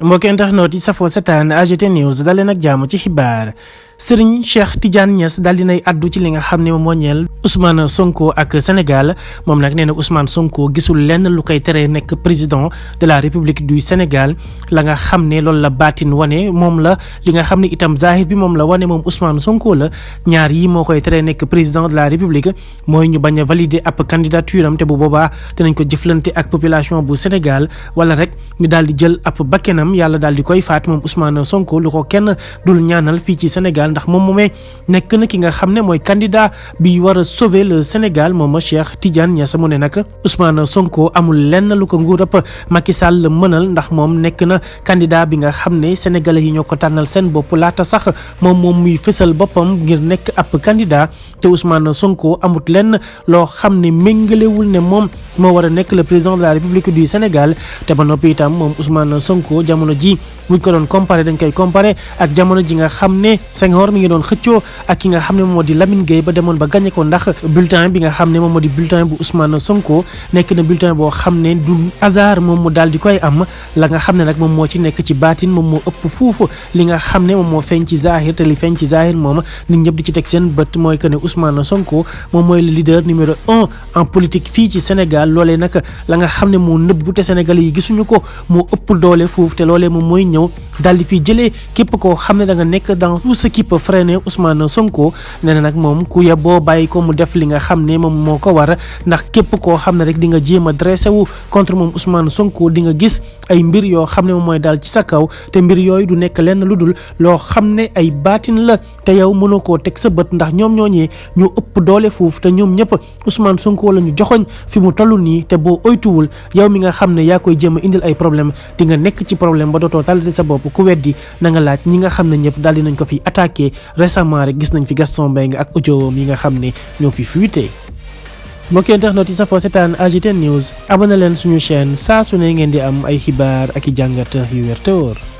mbokki internet yi safoo setaan AGT News dalee nag jàmm ci xibaar Serigne Cheikh Tidiane Niass daal dinay addu ci li nga xam ne moom moo ñeel Ousmane Sonko ak Sénégal moom nag nee na Ousmane Sonko gisul lenn lu koy teree nekk président de la République du Sénégal la nga xam ne loolu la baatin wane moom la li nga xam ne itam zahir bi moom la wane moom Ousmane Sonko la ñaar yi moo koy teree nekk président de la République mooy ñu bañ a valider ab candidature am te bu boobaa dinañ ko jëflante ak population bu Sénégal wala rek ñu daal di jël ab bakkenam yàlla daal di koy faat moom Ousmane Sonko lu ko kenn dul ñaanal fii ci Sénégal ndax moom moomee nekk na ki nga xam ne mooy candidat bi war a sauver le Sénégal moom Cheikh Tidiane Niass mu ne nag Ousmane Sonko amul lenn lu ko nguurab Macky Sall mënal ndax moom nekk na candidat bi nga xam ne sénégalais yi ñoo ko tànnal seen bopp laata sax moom muy fësal boppam ngir nekk ab candidat te Ousmane Sonko amut lenn loo xam ne méngalewul ne moom moo war a nekk le président de la République du Sénégal te ba noppi itam moom Ousmane Sonko jamono ji buñ ko doon comparé dañ koy comparé ak jamono ji nga xam ne Senghor mi ngi doon xëccoo ak ki nga xam ne moom moo di Lamine Gueye ba demoon ba gagné ko ndax bulletin bi nga xam ne moom moo di bulletin bu Ousmane Sonko nekk na bulletin boo xam ne du hasard moom mu daal di koy am la nga xam ne nag moom moo ci nekk ci baatin moom moo ëpp fuufu li nga xam ne moom moo feeñ ci zahir te li feeñ ci zahir moom nit ñëpp di ci teg seen bët mooy que ne Ousmane Sonko moom mooy le leader numéro 1 en politique fii ci Sénégal loolee nag la nga xam ne moo nëbbu te Sénégalais yi gisuñu ko moo ëpp doole fuuf te loolee moom mooy ñëw daal di fi jëlee képp koo xam ne da nga nekk dans tout ce qui peut freiner Ousmane Sonko nee na nag moom ku ya boo bàyyi ko mu def li nga xam ne moom moo ko war ndax képp koo xam ne rek di nga jéem a dressé wu contre moom Ousmane Sonko di nga gis ay mbir yoo xam ne moom mooy daal ci sa kaw te mbir yooyu du nekk lenn lu dul loo xam ne ay baatin la te yow mënoo koo teg sa bët ndax ñoom ñooñee ñu ëpp doole foofu te ñoom ñëpp Ousmane Sonko la ñu joxoñ fi mu toll nii te boo oytuwul yow mi nga xam ne yaa koy jéem a indil ay problème di nga nekk ci problème ba dootoo talati sa bopp ku weddi na nga laaj ñi nga xam ne ñëpp daal dinañ ko fi attaqué récemment rek gis nañ fi Gaston Mbengue ak audio yi nga xam ne ñoo fi fuité. mbokki internet yi safoo seetaan AGT News abonné leen suñu chaîne saa su ne ngeen di am ay xibaar ak i jàngat yu wér te wóor